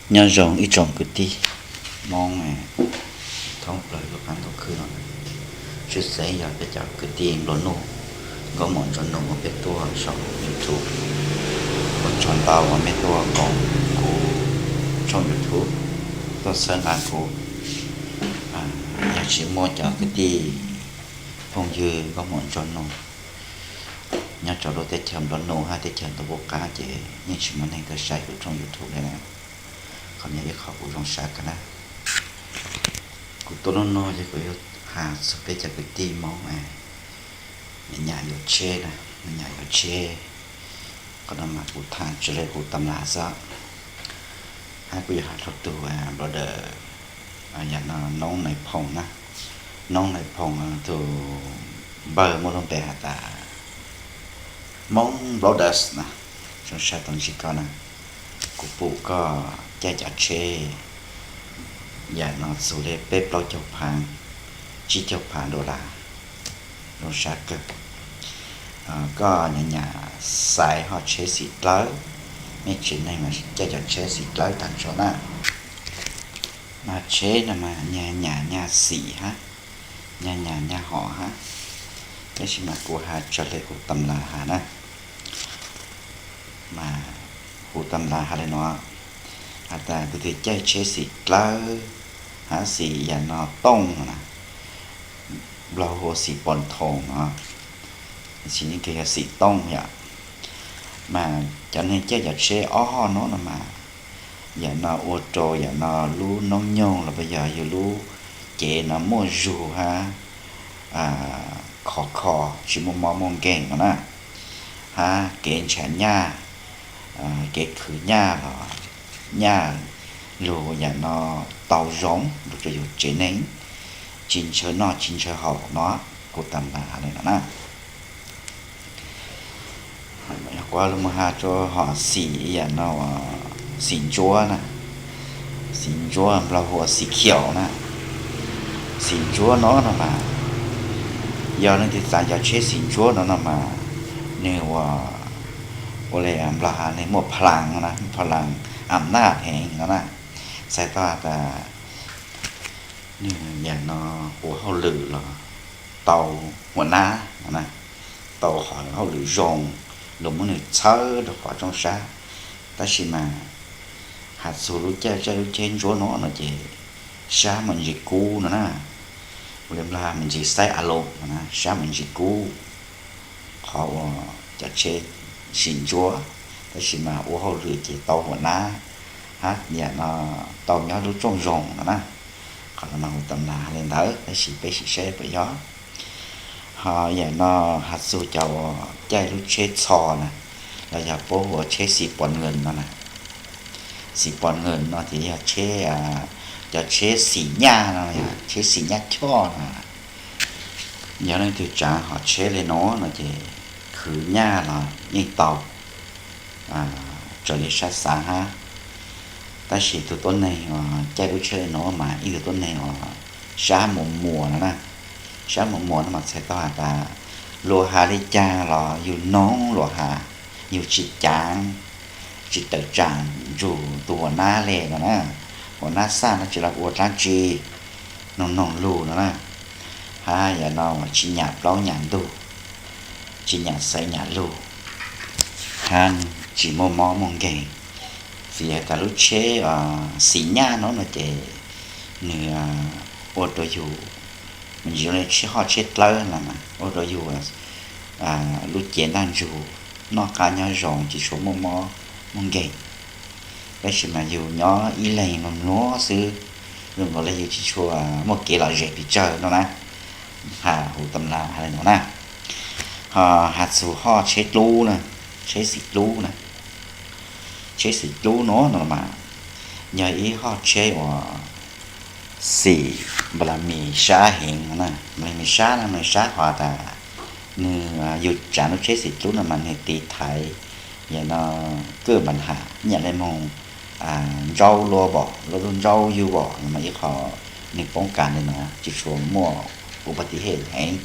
Nyob zoo ib tsoom kwv tij Hmoob thoob plaws lub qab ntuj khwb no. Tshwj xeeb yog peb cov kwv tij nplua nuj, nkauj muam nraug nus uas peb tuaj saum YouTube. Ua tsaug ntau uas mej tuaj koom kuv tshooj YouTube, tuaj txhawb nqa kuv. Yog tsis muaj cov kwv tij phooj ywg nkauj muam nraug nus nyob rau lub teb chaws nplua nuj hab teb chaws ntuj qub qab ces yeej tsis muaj neeg tuaj saib kuv tshooj YouTube li na. Qhov no yog ib qho kuv zoo sab kawg na. Kuv tuaj hnub no ces kuv yuav has txog peb cov kwv tij Hmoob nyam yuav tsheb na, nyam yuav tsheb. Qhov no mas kuv tham raws li kuv tam las xwb, hab kuv yuav has rau tus brother, yam no Noob Nais Phoo na. Noob Nais Phoo tus npawg muaj lub npe has tas Hmoob Bloggers na, zoo sab tau ntsib koj na. Kuv pum koj caij cov tsheb yam no txug li peb plaub caug phav, tsib caug phav dollar, zoo sab kawg. Koj nyam nyam xaiv hom tsheb xim dlawb, mej tsev neeg mas caij cov tsheb xim dlawb tag nrho na. Mas tsheb no mas nyam nyam nyam xim hab, nyam nyam nyam hom hab, tab sis mas kuv has raws li kuv tam las has na. Mas kuv tam las has li no, has tas tus twg caij tsheb xim dlawb hab xim yam no tooj na, Nplog hu ua xim pos thoos no, tsis yog xim tooj yom. Mas cov neeg caij cov tsheb ob hom no no mas yam no ua rau yam no lub noob nyoog los puas yog yug lub cev no muaj zug hab khov kho, tsis muaj mob muaj nkeeg no na, hab kev ntshav nyaj, kev khwv nyaj los nyaj lug yam no tau zoo rau yug tsev neeg, tsis ntshaw noj tsis ntshaw haus no, kuv tam las has li no na. Kuv lug mus has rua hom xim yam no, xim ntsuab na, xim ntsuab Nplog hu ua xim khiaum na. Xim ntsuab no no mas yog leej twg txav cov tsheb xim ntsuab no no mas nwg ua, ua le Nplog has nwg muaj phalas no na, muaj phalas, am naj heev no na. Txhais tau has tas nwg yam no ua hauj lwm los tau hua nab no na, tau qhov hauj lwm zoo, luag muab nwg txhawb rau qhov rooj sab. Tab sis mas has txug lub caij caij lub tsheb ntsuab no no ces sab mas ntsis kub no na. Ua li Nplog mas ntsis xaib a loo no na, sab mas ntsis kub. Qhov uas cov tsheb xim ntsuab, tab sis mas ua hauj lwm ces tau hua nab, hab yam no tau nyob lub rooj zoo no na. Qhov no mas kuv tam las has li ntawd, tab sis peb sim saib puas yog. Ho yam no has txug cov uas caij lub tsheb txho na, los yog puab hu ua tsheb xim pos nkees no na. Xim pos nkees no ces yog tsheb, cov tsheb xim nyaj no, tsheb xim nyaj choj no. Yog leej twg tsaav hom tsheb li no no ces khwv nyaj los yeej tau, raws li sab xav hab. Tab sis tug tuab neeg uas caij lub tsheb li no mas ib tug tuab neeg uas sab muag muag no na. Sab muag muag no mas txhais tau has tas luag has li caag los yug noog luag has, yug tsis caav, tsis tawm tsaam nrug tug hua nab le no na. Hua nab xaj no tsis los ua dlaab tsi, noog noog lug no na. Hab yam no tsis nyam plaub nyam ntug, tsis nyam xaiv nyam lug, hab tsis muaj mob muaj nkeeg. Vim has tas lub tsheb xim nyaj no no ces nwg ua rua yug, me ntsis zoo le tsheb hoj tsheb dlawb no mas ua rua yug lub cev ntaj ntsug, noj qab nyob zoo tsis tshua muaj mob muaj nkeeg. Tab sis mas yug nyob ib leeg mluag mluag xwb, zoo nkaus le yug tsis tshua muaj kev lom zem pes tsawg no na. Has huv tam las has li no na. Ho has txug hoj tsheb dlub na, tsheb xim dlub na. Tsheb xim dlub no no mas yog ib hoj tsheb uas xim nplas mis sab heev no na. Nplas mis sab no mas sab qhov tas nwg, yug tsaav lub tsheb xim dlub no mas nwg tiv thaiv yam no kawj npas has, ib yam le moog ntsaub luab npaum, luab lub ntsaub yug npaum no mas ib qho nwg poob kas le no tsis tshua muaj u pas tiv hej heev.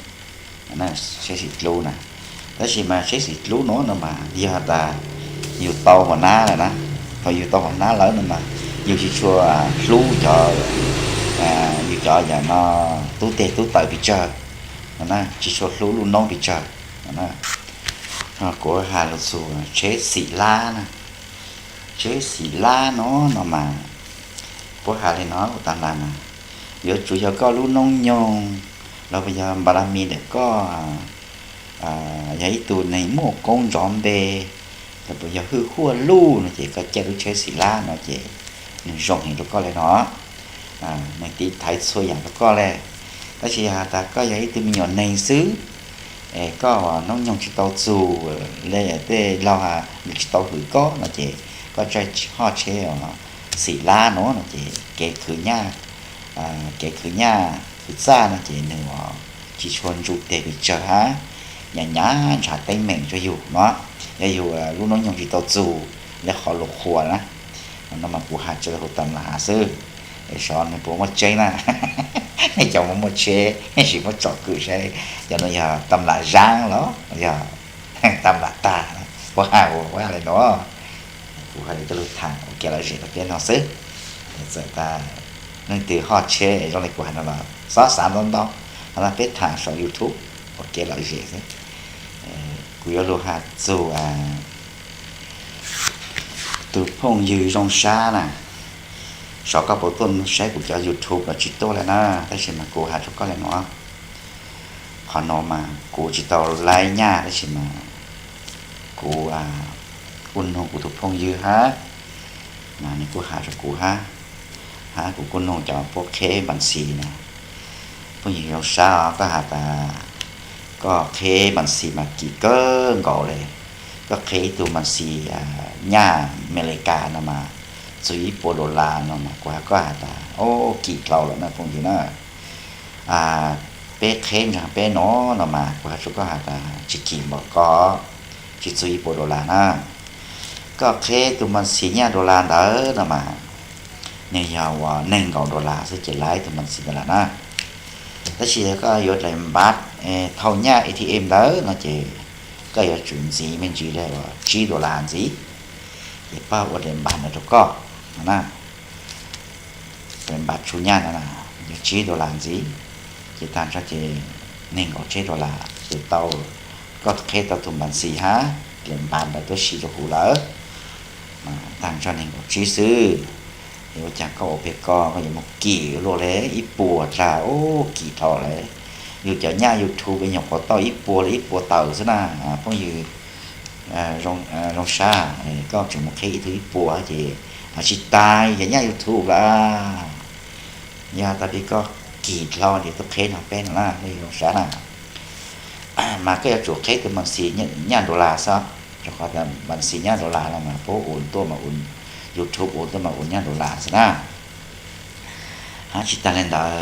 Tsheb xim dlub na. Tab sis mas tsheb xim dlub no no mas yog has tas yug tau hua nab lawm na, thaum yug tau hua nab lawm no mas Yus tsis tshua hlub cov, yus cov yam no tub teg tub taws pes tsawg no na, tsis tshua hlub lub noob pes tsawg no na. Kuv has lus txug tsheb xim lab na, tsheb xim lab no no mas, puab has li no ua tas ntas mas, yuav tsum yog koj lub noob nyoog los puas yog npa las mis ntawm koj yog ib tug neeg muaj koob ntsov npe, los puas yog hwj huaj luj no ces koj caij lub tsheb xim lab no ces nws zoo heev rau koj li no, nws tiv thaiv txhua yam rau koj li. Tab sis yog has tas koj yog ib tug me nyuam neeg xwb, es koj noob nyoog tsis tau txug li tej laug, nws tsis tau hwm koj no ces koj caij hoj tsheb xim lab no no ces kev khwv nyaj, kev khwv nyaj khwv txaj no ces nws tsis tshua ntsu teg pes tsawg hab, nyam nyam ntshav teeb meem rau yus no, yog yus lub noob nyoog tsis tau txug li qhov luag qhuas na. No mas kuv has tso rau huv tas npas xwb, es xyov nws puas muaj tseeb na. Nej cov muaj muaj tsheb sim muab tsom kwm saib cov no yog tas npas zaab los yog tas npas tag. Puab has ua puab has li no, kuv hais li coj lug tham ua kev lom zem rau peb no xwb. Txawm tas leej twg hoj tsheb zoo li kuv hais no los xob xav ntau ntau, hab peb tham saum YouTube ua kev lom zem xwb. Kuv yuav lug has txug tus phooj ywg Zoo Sab na, xyov koj puas tuaj saib kuv cov YouTube los tsis tuaj li na, tab sis mas kuv has rau koj li no, qhov no mas kuv tsis tau laib nyaj tab sis mas kuv kuj nug kuv tus phooj ywg hab, mas nws kuj has rau kuv hab, hab kuv kuj nug cov puab qheb npas xis na. Phooj ywg Zoo Sab os, koj has tas koj qheb npas xis mas kim kawg nkaus li. Koj qheb ib tug npas xis nyaj Amelikas no mas txug ib puas dollar no mas kuv has koj has tas, o, kim dlhau lawm na phooj ywg na. Peb qheb ntseeg peb no no mas kuv has rau koj has tas tsis kim npaum ko, tsis txug ib puas dollar na. Koj qheb tus npas xis nyaj dollar ntawd no mas nws yog uas nees nkaum dollar xwb ces laib tus npas xis dollar na. Tab sis koj yuav daim npav thau nyaj A T M ntawd no ces koj yuav tsum ntxiv me ntsis li uas tsib dollar ntxiv, ces pab ua daim npav ntawd rau koj no na. Daim npav tshu nyaj ntawd na, yog tsib dollar ntxiv, ces tag nrho ces nees nkaum tsib dollar ces tau, koj qheb tau tus npas xis hab daim npav ntawd tuaj sim rau huv lawm, tag nrho nees nkaum tsib xwb. Es ua cas koj ua pem ko koj yuav mus kim luaj li ib puas dlag, ub, kim dlhau lawm. Yus cov nyaj YouTube nyuam qhuav tau ib puas li ib puas tawm xwb na, phooj ywg Zoo Sab, koj tseem mus qheb ib tug ib puas ces tsis tas yus cov nyaj YouTube lawm. Yog tas li koj kim dlhau ces tuaj qheb no peb no na, phooj ywg Zoo Sab na. Mas koj yuav tsum qheb tus npas xis nyaj dollar xwb, rau qhov tas npas xis nyaj dollar no mas puab ua tuaj mas ua, YouTube ua tuaj mas ua nyaj dollar xwb na. Hab tsis tas li ntawd,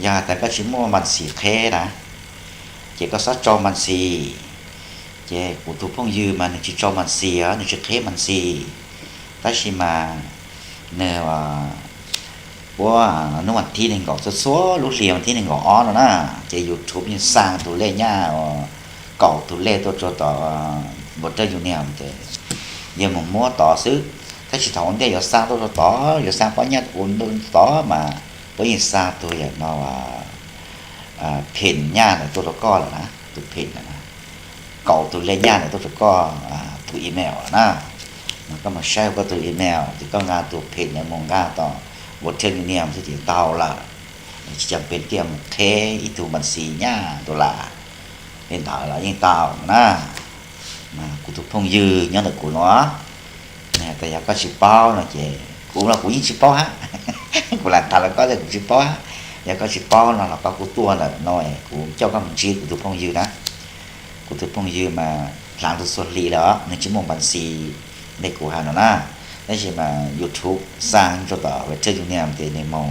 yog has tas koj tsis muaj npas xis qheb na, ces koj xob tsau npas xis. Ces kuv tus phooj ywg mas nws tsis tsau npas xis os, nws tsis qheb npas xis, tab sis mas nws, puab, hnub vas thib nees nkaum, txhua txhua lub hli vas thib nees nkaum ob no na, ces YouTube yeej xa tus lej nyaj, kaum tus lej tuaj rau tom Western Union ces yog mus muab tod xwb. Tab sis thaum ua ntej yuav xa tuaj rau tod, yuav xa pob nyaj ua tod mas puab yeej xa tus yam no pin nyaj ntawd tuaj rau koj lawm na, tus pin ntawd na, kaum tus lej nyaj ntawd tuaj rau koj tus email lawm na. Mas koj mus saib koj tus email ces koj nqa tus pin ntawd mus nqa tom Western Union xwb ces tau lawm. Tsis tas pin koj yuav mus qheb ib tug npas xis nyaj dollar li ntawd los yeej tau na. Mas kuv tus phooj ywg nyob ntawm kuv no, tas yog koj tsis paub no ces kuv los kuv yeej tsis paub hab. Kuv lam tas los koj tias kuv tsis paub hab. Yog koj tsis paub no los koj kuj tuaj ntawm no, kuv coj koj mus ntsib kuv tus phooj ywg na. Kuv tus phooj ywg mas dlaav txhua hli lawm os, nws tsis muaj npas xis li kuv has no na. Tab sis mas YouTube xa rau tom Western Union ces nws mus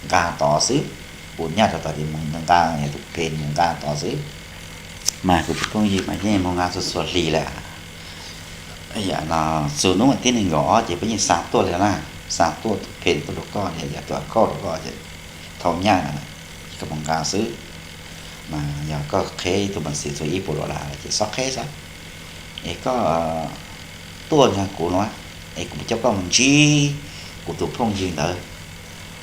nqa tod xwb. Ua nyaj rau tod ces mus nqa yog tus pin mus nqa tod xwb. Mas kuv tus phooj ywg mas yeej mus nqa txhua txhua hli lawm. Yam no txug hnub vas thib nees nkaum ob ces puab yeej xa tuaj li na, xa tuaj tus pin tuaj rau koj, yog tus account rau koj ces thau nyaj na, ces koj mus nqa xwb. Mas yog koj qheb tus npas xis txug ib puas dollar lawm ces xob qheb xwb. Es koj tuaj ntseeg kuv no, es kuv coj koj mus ntsib kuv tus phooj ywg ntawd.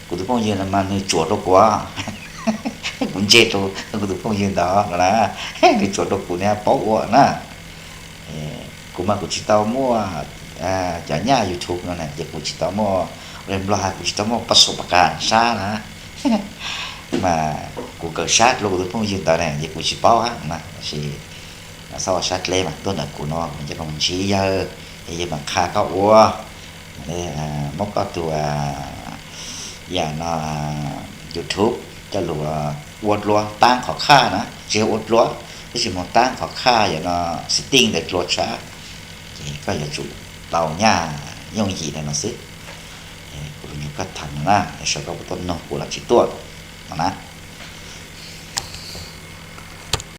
Kuv tus phooj ywg ntawd mas nws tsuam rau kuv, kuv ntse rau kuv tus phooj ywg ntawd no na, nws tsuam rau kuv, nws paub ua na. Kuv mas kuv tsis tau muaj cov nyaj YouTube no na, ces kuv tsis tau muaj, li Nplog hais kuv tsis tau muaj pas xum pas kas sab na, mas kuv kawm sab rau kuv tus phooj ywg ntawd na, ces kuv tsis paub na, tab sis txhob ua sab dleb mas tuaj ntawm kuv no kuv coj koj mus ntsib yawg, es yawg mam qha koj ua, muab koj tus, yam no, YouTube coj lug ua dlua taab qhov khaj na, tsis yog ua dlua, tab sis moog taab qhov khaj yam no, setting ntawm dlua tshab, ces koj yuav tsum tau nyaj yooj yim ntawm no xwb. Kuv lug nug koj thaum no na, es saib koj puas tuaj noog kuv los tsis tuaj no na.